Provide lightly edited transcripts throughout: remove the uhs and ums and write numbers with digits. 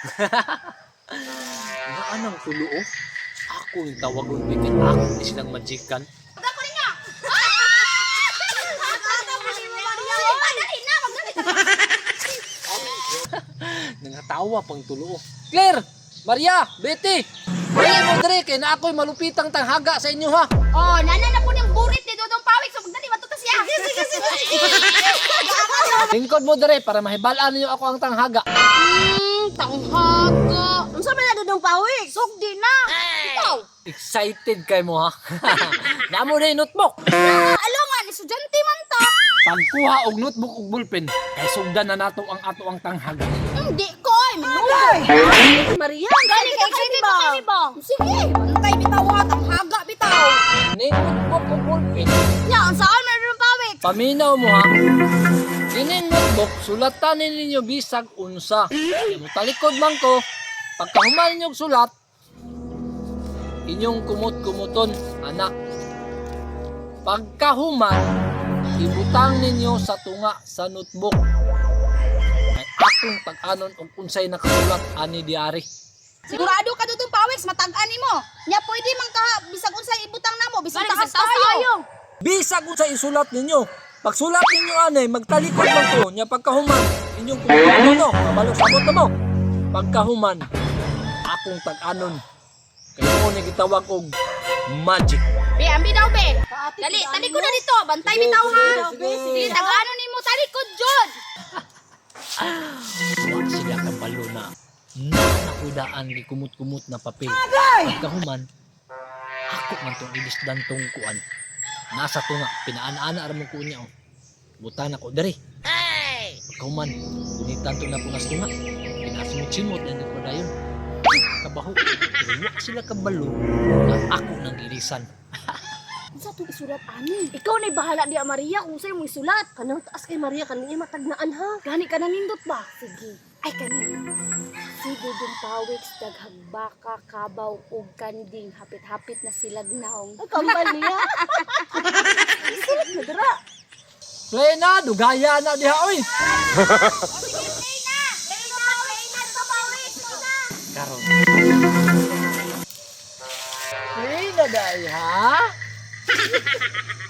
Nga anang tulo oh. Ako yung tawagon kay ako ni silang magikan. Ako ninyo. Dali na, magdali. Nangatawa pang tulo oh. Claire! Maria! Betty! Dali mo diri kay na ako'y malupitang tanghaga sa inyo ha. Oh, nana na po niyang burit ni Dodong Pawik. So magdali matuto siya. Sige, sige, sige. Lingkod mo diri para mahibalaan ninyo ako ang tanghaga. Tanghaga. Unsa man na Dudong Pawik? Sugdi na. Ikaw. Excited kay mo ha. Namo na yung notebook. Alongan, estudyante man ta. Pagkuha og notebook ug ballpen kay sugdan na nato ang ato ang tanghaga. Hindi ko ay minuto. Maria, Gani kay excited ba kami ba? Sige, bantay bitaw ha, tanghaga bitaw. Ning notebook ug ballpen. Nya, unsaan man Dodong Pawik? Paminaw mo ha. Kining notebook sulatan ninyo bisag unsa. Mutalikod man ko. Pagkahuman ninyong sulat, inyong kumot-kumuton, anak. Pagkahuman, ibutang ninyo sa tunga sa notebook. Ay akong tag-anon og unsay nakasulat ani diari. Sigurado ka Dodong Pawik, matag-an nimo. Nya pwede man ka bisag unsay ibutang namo, bisag taas tayo. Bisag unsay isulat ninyo. Pagsulat ninyo anay, magtalikod man ko nya pagkahuman, inyong kumutan no, kabalo sabot na mo. Pagkahuman, akong tag-anon. Kay mo ni gitawag og magic. Be, ambi daw be. Dali, talikod na dito. Bantay bitaw ha. Sige, sige. Sige, tag-anon nimo talikod jud. Wa sila kabalo na nakudaan gikumot-kumot na papel. Pagkahuman, ako man tong ilisdan tong kuan. Nasa tunga, pinaana-ana ra mo ko niya oh. Butan ako diri. Pagkahuman, gunitan to na punas tunga. Pinasimot-simot na ko dayon. Ay, kabaho. Pero wa sila kabalo na ako nang ilisan. Unsa tong isulat ani? Ikaw nay bahala diya Maria kung sa'yo mong isulat. Kanang taas kay Maria kaning matagnaan ha. Gani ka na nindot ba? Sige. Ay kani. Si Dudong Pawiks daghang baka, kabaw ug kanding hapit-hapit na silag naong. Ay kambal niya. Isulat na dira. Plena, dugaya na diha oy. Karon. Plena dai ha?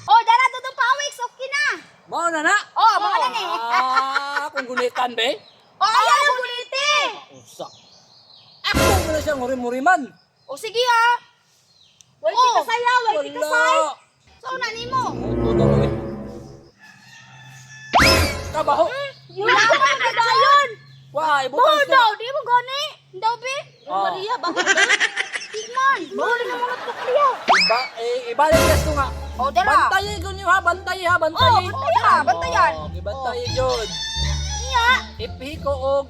Oh, dara Dodong Pawiks, okay na. Mao na na. Oh, mao na ni. Ah, kung gunitan be. Oh, ayaw ang guliti. Usa. Ako mo na siyang hurim-huriman. Oh, sige ha. Way Oh. ti kasaya, way ti kasay. So na nimo. Muto na mo eh. Kabaho. Wala ka man kadayon. Wah, ibutang Baho sa- daw, di mo gani. Daw be. Ah. Maria, baho na. Di man. Baho na mga notebook niya. Iba, eh, ibalik ka nga. Oh, dara. Bantayi ko niyo ha, bantayi ha, bantayi. Oh, bantayan, bantayan. Oh, gibantayi jud. Niya. Ipihi ko og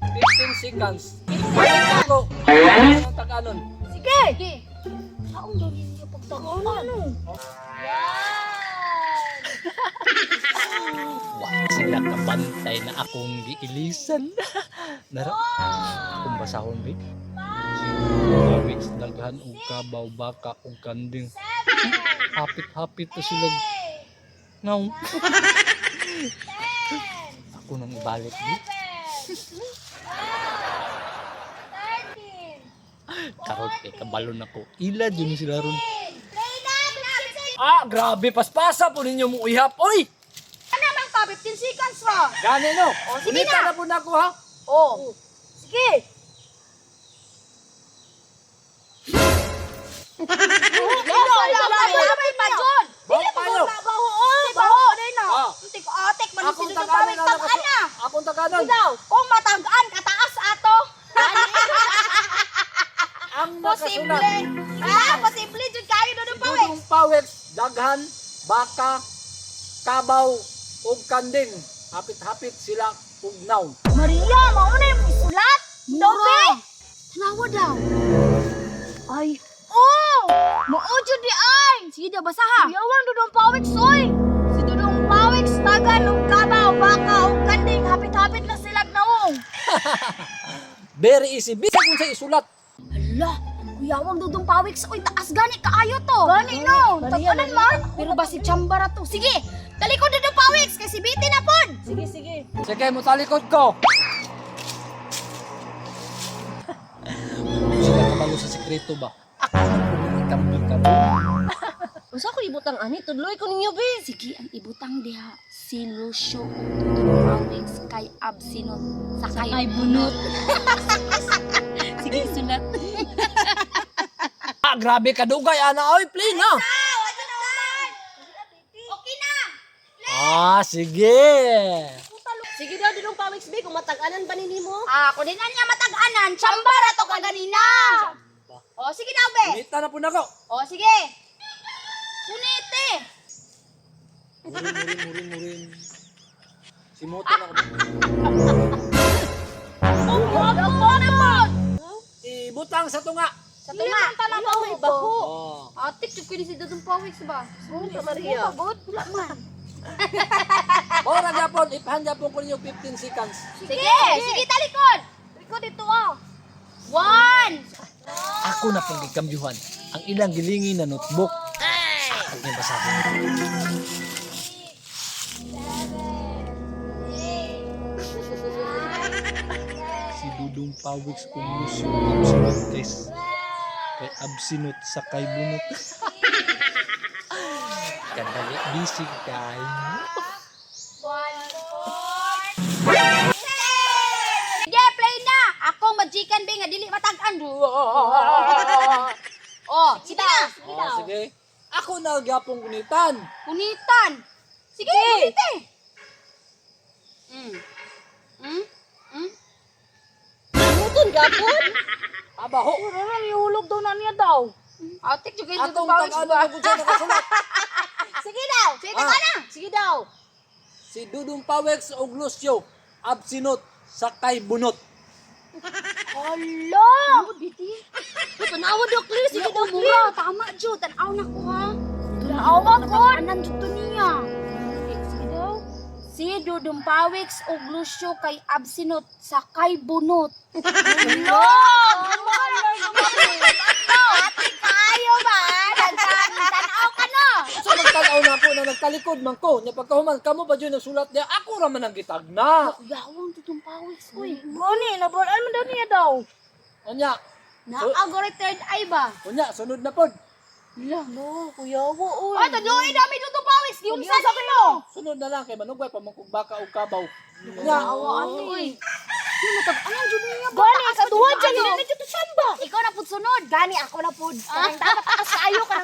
15 seconds. Ibalik ko. Ang tag-anon. Sige. Sige. Kaong daw ninyo pagtagaan. Ano? Wa sila kabantay na akong giilisan. Nara, akong basahon be. Awits daghan og kabaw baka og kanding. Hapit-hapit na sila. Ngaw. Ako nang ibalik di. Karon kay kabalon ako. Ila jud ni sila ron. Ah, grabe paspasa po ninyo mo ihap. Oy! Ano man ka 15 seconds ra. Gani no. Oh, sige Unita na. na po na ako ha. Oh. Sige. Wala, wala, wala, wala pa jud. Baho kayo. Baho, oh. Baho na. Ah. Unti ko atek man si Akong Dudong taganon Pawik na tag-an na. Akong taganon. Daw, kung matag-an kataas ato. Ang Posible. nakasulat. Ah, posible jud kayo Dudong Pawik. Dudong Pawex, daghan, baka, kabaw, ug kanding. Hapit-hapit sila ugnaw. Maria, mauna yung isulat. Daw be. Tanawa daw. Ay, oh! Mao jud di ay. Sige daw basa ha. Yawang Dudong Pawiks oy. Si Dudong Pawiks tagan og kabaw, baka og kanding hapit-hapit na silag naong. Very easy. Bisa kung sa isulat. Hala, kuyawang Dudong Pawiks oy, taas gani kaayo to. Gani no. Maria, Tag-anan man. Pero ba si chambara to? Sige, talikod Dudong Pawiks kay si Biti na pod. Sige, sige. Sige, mo talikod ko. sa sekreto ba? Ako na po nang ikambyo karon. Unsa ko ibutang ani? Tudloy ko ninyo be. Sige, ang ibutang diha si Lucio ug Dudong Pawiks kay Absinot sakay Sakay bunot. Sige, isulat. Ah, grabe kadugay ana oy, play na. Okay na. Ah, sige. Sige daw Dudong Pawiks be, kung matag-anan ba ni nimo? Ah, kung di na niya matag-anan, tsamba ra to kaganina. O, sige daw, be. Kunita na po nako. O, sige. Kunite. Murin, murin, murin, murin. Simutan ako. Ibutang sa tunga. Sa tunga. Wala may baho. Oh. Atik, jud ko ni si Dudong Pawiks ba? Sa Maria. Pagod, wala man. Ora gyapon, ipahan gyapon ko ninyo 15 seconds. Sige, sige, talikod. Likod dito, ah. One. Ako na pong gikambyuhan ang ilang gilingin na notebook. Ako yung basahon. Si Dudong Pawiks kung Lucio Absinot guys. Kay Absinot sa kay Bunot. Kadali busy kay. Sige, play na. Ako magican be nga dili matag-an. Oh, sige na. Oh, sige. Ako na gyapong gunitan. Kunitan. Sige, kunite. Mm. Mm? Mm? Muton gapon. Abaho. Wala na, ihulog daw na niya daw. Atik, juga yung Atong tag-ano ko dyan nakasulat. Sige daw. Sige, Ah. ah. na. Sige daw. Si Dudong Pawex og Lucio Absinot sa kay Bunot. Hala! Biti. Tanawa daw clear sige daw clear. Mura, tama jud. Tan-aw na ko ha. Tanaw ko. Anan jud to niya. Sige daw. Si Dudong Pawiks ug Lucio kay Absinot sakay bunot. Hala! Ate, kayo ba? Tanaw ka no. So magtanaw na ako na nagtalikod man ko. Nya pagkahuman kamo ba jud nagsulat niya? Ako ra man ang gitagna. Kuyawang Dudong Pawiks oy. Gani, nabalaan man daw niya daw. Unya, Naagore third eye ba? unya sunod na pod. No, kuyawa oy. Ay, tadloy dami Dudong Pawiks. Di umsa nimo. Sunod na lang kay manugay pa man kog baka og kabaw. Unya, Awa ate oy. Ano matag-anan jud niya? Gani, sa duwa dyan, Ano? hindi na dito samba. Ikaw na pud sunod. Gani ako na pud. Kanang dapat taas kaayo kanang